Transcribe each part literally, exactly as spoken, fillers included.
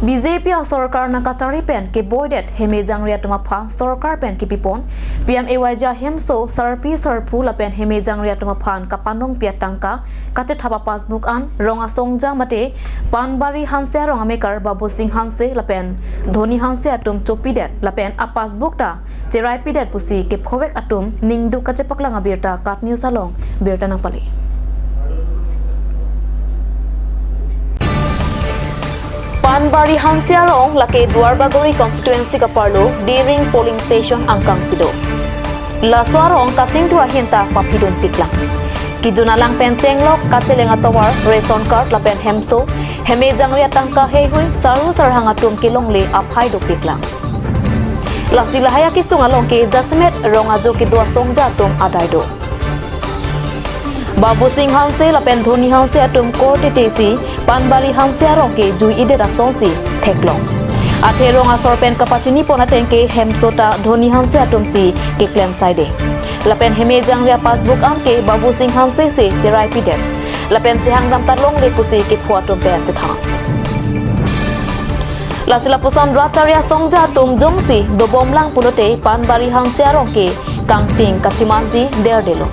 B J P asorkar nangkachari pen keboidet heme jangre atum aphan sorkar pen kipipon P M A Y G ahemso sarpi sarpo lapen heme jangre atum aphan kapanongpi atangka kachethap a-passbook an rong asongja mate Panbari Hanse arong amekar Babu Singh Hanse lapen Dhoni Hanse atum chopidet lapen a-passbook ta cheraipidet pusi kephovek atum ningduk kachepaklang abirta KAT News along birta nangpale. Panbari Hanse arong lake Duarbagori constituency kaparlo Diring polling station angkang si do. Laso arong kachingthur ahin ta paphidun piklang. Kejun alang pen chenglok kacheleng atovar, ration card lapen hemso heme jangre atangka heihui saru sarhang atum kelongle aphai dopiklang. Lasi lahai akesung along ke jasemet rong ajo kedo asongja atum adai do. Babu Singh Hanse lapen Dhoni Hanse atum korte tesi Panbari Hanse arong ke jui-idet asonsi theklong. Athe rong asor pen kapachinipon ateng ke hemso ta Dhoni Hanse atum si keklem saide. Lapen heme jangre a-passbook an ke Babu Singh Hanse si cheraipidet. Lapen chehangdam ta longle pusi kepho atum pen chethan. Lasi lapuson rat chari asongja atum jongsi dobomlang pulote Panbari Hanse arong ke kangting kachimanji derdelo.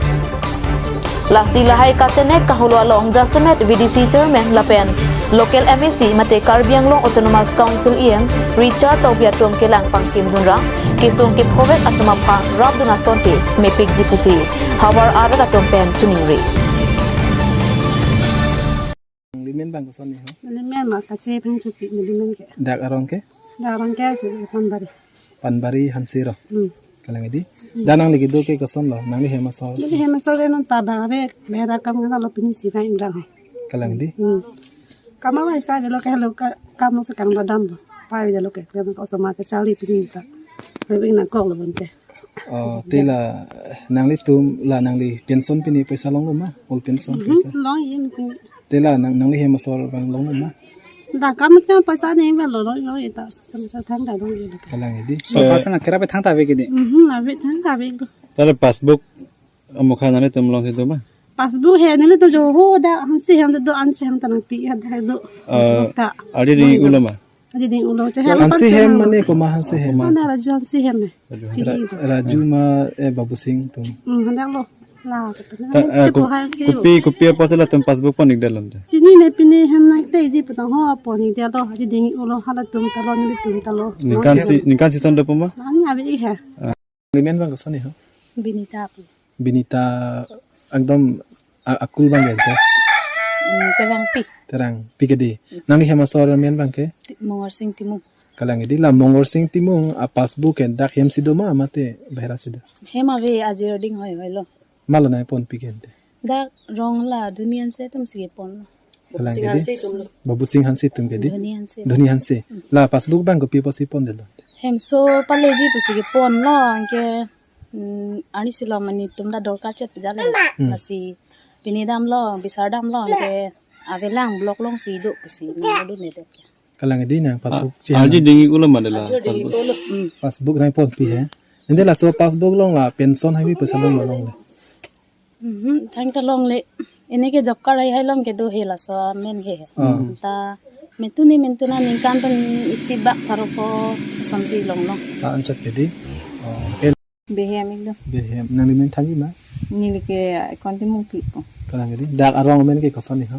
Lasi lahai kachenek kaholo along jasemet V D C chairman lapen local M A C mate Karbi Anglong Autonomous Council E M Richard Tokbi atum kelang pangchimdunra kesung kephovek atum aphan rapdun asonte mepikji pusi havar arat atum pen choningri. Nangli men bang koson ni ho? Neli men ma kache phang chupi neli men ke. Dak arong ke? Dak arong ke si Panbari. Panbari Hanse arong. Hmm. Kalang di. Hmm. Dak nangli kedo ke koson lo? Nangli hem asor? Neli hem asor ke non ta bang ave bera kam kana lo pini si na ingrang ho. Kalang di. Hmm. Kama wa isa de lo ke lo ka kam lo se kang badam lo. Pai de lo ke kama ko sama ke charli pini ta. Rebing nangkok lo bonte. Oh, te la nanglitum la nangli pension pini paisa longlo ma? Ol pension paisa. Mhm, long yin pini. Te la nang nangli hem asor bang longlo ma? Da kam ke paisa ni ba lo lo lo ita. Kam sa thang da lo yin. Kalang di. So, eh, pa na kera pe thang ta ve ke di. Mhm, na ve thang ta ve ko. Tale passbook amukha nanglitum longsi do ma? Passbook he nanglitum jo ho da Hanse hem do Hanse hem ta nangpi ha da do. Eh, passbook ta. Adi di ulo ma? Adi di ulo che hem Hanse hem mane komat Hanse hem? Mane Raju Hanse hem ne. Raju Hanse. Chini Ra-, Raju ma, eh, Babu Singh atum. Hmm, hendak lo. La, ta, eh, ko-, kopi, kopi apot si latum passbook pon-ik det lom te? Chini ne pini hem nangte ji putang ho pon-ik det lo. Adi di ulo halatum ta lo, nelitum ta lo. Ningkan si, ningkan si son do puma? Ani ave he. Nangli men bang koson ni ho? Binita pu. Binita ekdom a-, akul bang ke te? Hmm, Terangpi. Terangpi ke di. Nangli hem asor men bang ke? Ti-, Mongorsing Timung. Kalang di la Mongorsing Timung a-passbook ke dak hem si do ma mate bahera si do? Hem ave ajir ding hoi hoi lo. Malo nangponpi ke te? Dak rong la Dhoni Hanse atum si pon lo. Kalang Singh di? Hanse atum lo. Babu Singh Hanse atum ke di? Dhoni Hanse. Dhoni Hanse. Hmm. La passbook bang kopi apot si pondetlo? Hemso paleji pusi kepon lo anke, mm, arnisi lo mane atum ta dorkar chet pejale. Hmm. Lasi pini damlo, bisar damlo anke avelang block along si do pusi nang do ne det. Kalang di nang passbook. Ah, chehang. Aji ding-ik ulo ma de la passbook. Hmm. Passbook nangponpi he. Ante laso passbook along la pension heihui paisa longlo longle? Mhm, thang ta longle. Ini ke job card hai hai along kedo he laso men ke he. Hmm. Ta mentu ni mentu na ningkan pen iti bak pharo pho asonsi longlo. Ah, anchot ke di. Oh, okay. Behem ik do. Behem. Nangli men thanji ma? Neli ke Konti Mungpi ko. Kalang di. Dak arong men ke koson ni ho?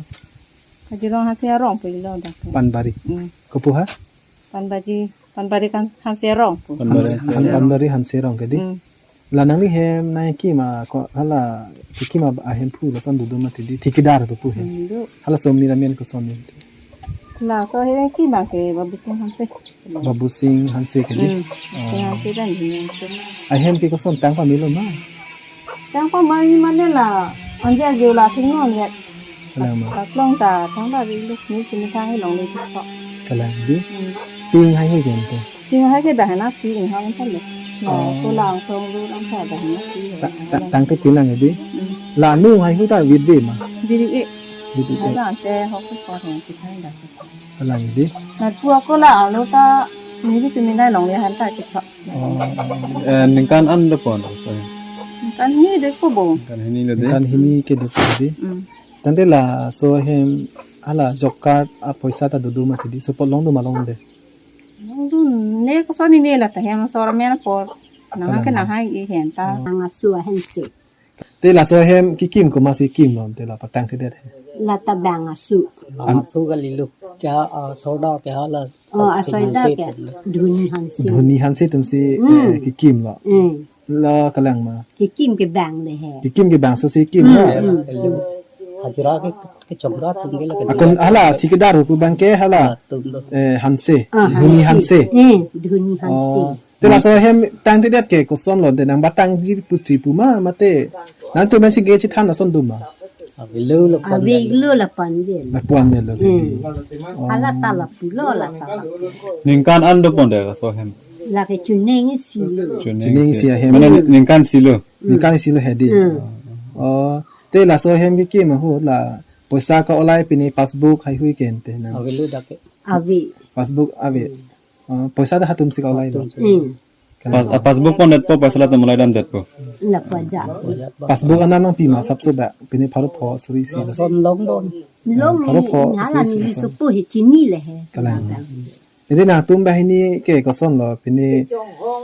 Kajirong Hanse arong pu lo dak. Panbari. Hmm. Kopu ha? Panbaji, Panbari kan Hanse arong pu. Panbari Hans-, Hanse Han-, arong. Panbari Hanse arong ke di. Hmm. La nangli hem nangkima ko hala kikima ahemphu lason dodo mati di thikidar do pu he. Hmm, do. Halaso amei amen koson ni? Laso he kima ke Babu Singh Hanse. Babu Singh Hanse ke di? Hmm. Oh. Singh Hanse dan Dhoni Hanse. Ahem ke koson tang pamelo ma? Tang pamelo mane la anja geu la thing non ya. Kalang ma? Laklong ta thang ta ri lu ni kini thang longle thik tho. Kalang di? Hmm. Ping heihui ke ante? Ping heihui ke dah na ping hang ta le. Na, oh, ko lang song lu lang ta dah na ping. Ta-, ta-, tangte ping lang di? Hmm. La nu heihui ta vit ve ma? Vit e. Vit e. Lang te hok ko ko hang ti thang dah. Kalang di? Na pu ako la alo ta ni di pini nai longle han ta thik tho. Oh. Eh, ningkan an do pon, so. Ningkan hini de ko bo. Ningkan hini lo de. Ningkan hini ke do pon di. Hmm. Tangte laso hem Hala job card apoisa ta dodo mati di, support longdun ma longdunde? Longdunde, koson ne la ta hem asor amen apor. Nang ke nang hai ke hem ta. Bang asu ahem si. Te laso hem kekim komatsi kimlo te la patangthedet he? La ta bang asu. Bang asu kalilo. Kya, ah, soda kya la? Oh, asoida kya? Dhoni Hanse. Dhoni Hanse atumsi, hmm, eh, kekimlo. Hmm. La kalang ma? Kekim kebang le he. Kekim kebangso si kimlo. Hmm. Hajira ke, kechokra atum ke la ke. Akon hala thikadar pu abang ke hala. Atum lo. Eh, Hanse. Ah, Dhoni Hanse. Hanse. Hmm, Dhoni Hanse. Oh. Te laso hem tangthedet ke kosonlo, de nang patangji putri pu ma mate nangtum si ke chethan ason do ma? Avelo lapu-an. Avelo lapu-an avelo. Lapu-an avelo, hmm, di. Oh. Hala ta lapulo la ta lapu. Ningkan an do pon de laso hem? La ke chuning isi. Chuning isi. Chuning isi ahem. Mane ningkan isi lo. Ningkan isi lo he di. Hmm. Oh. Te laso hem kekim ahut la poisa ka-olai pine passbook haihui ke ante nang? Avelo dak ke. Ave. Passbook ave. Hmm. Oh, poisa ta hatum si ka-olai lo. Hatum si. Hmm. Pas-, ah, passbook pondetpo, poisa latum olai damdetpo. La paja. Passbook anam nangpi ma asapso ba, pine pharo pho suri isi. Lason long bon. Long pharo pho ini hala suri isi neli lason. Sopo he chini le he. Kalang. Jadi nangtum banghini ke kosonlo, pine,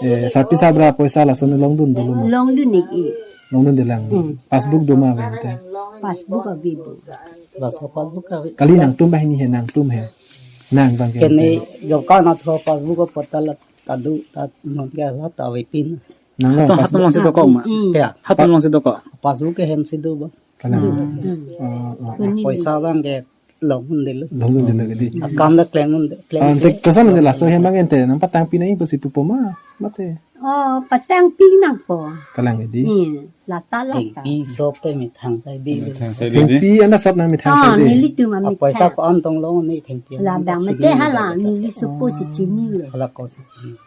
eh, sarpi sarbura poisa lason longdun dolo ma? Longdun ik ik. Longdunde lang. Hmm. Passbook do ma ave ante? Passbook ave bo. Laso passbook ave. Kali nangtum banghini he, nangtum he. Nang abang ke. Kene job card natho passbook apot ta la kado ta non ke la ta avepin. Nang lang hatum, hatum passbook. Longsi dokok ma? Hmm. Ya. Hatum longsi dokok? Passbook ke hem si do ba. Kalang. Hmm. Oh, oh. Kuni. Poisa abang ke longdunde lo. Longdunde lo ke di. Akam ta klem un, klem. Ah, ante ke. Koson ante laso hem abang ante nang patangpi nangji pusi pupo ma mate? Oh, patangpi nangpo. Kalang ke di. Hmm. La ta la ta. Thengpi sop te methang sai di. Methang sai di. Thengpi anta sop nang methang sai di. Ah, nelitum ma methang. Apoisa ko-an tong long ne thengpi. La abang mate hala neli sopo si chini le. Hala ko si chini.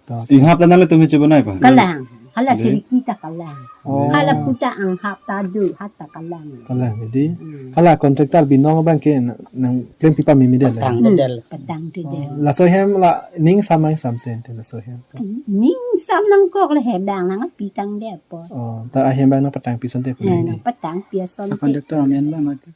To. Inghap ta nanglitum hi chebonai pa? Kalang. Hala, di? Siriki ta kalang. Oh. Hala puta anghap ta do, ha ta kalang. Kalang, di? Hmm. Hala contractor binong abang ke nang, nang klempi pameme det le? Patangthedet. Hmm, patangthedet. Oh, laso hem la ning sam nangsamse ante laso hem? Ning sam nangkok le he abang nangpi tangdet apot. Oh, ta ahem abang nang patangpi asonte pu. Eh, di? Nang patangpi asonte. Contractor amen abang mati.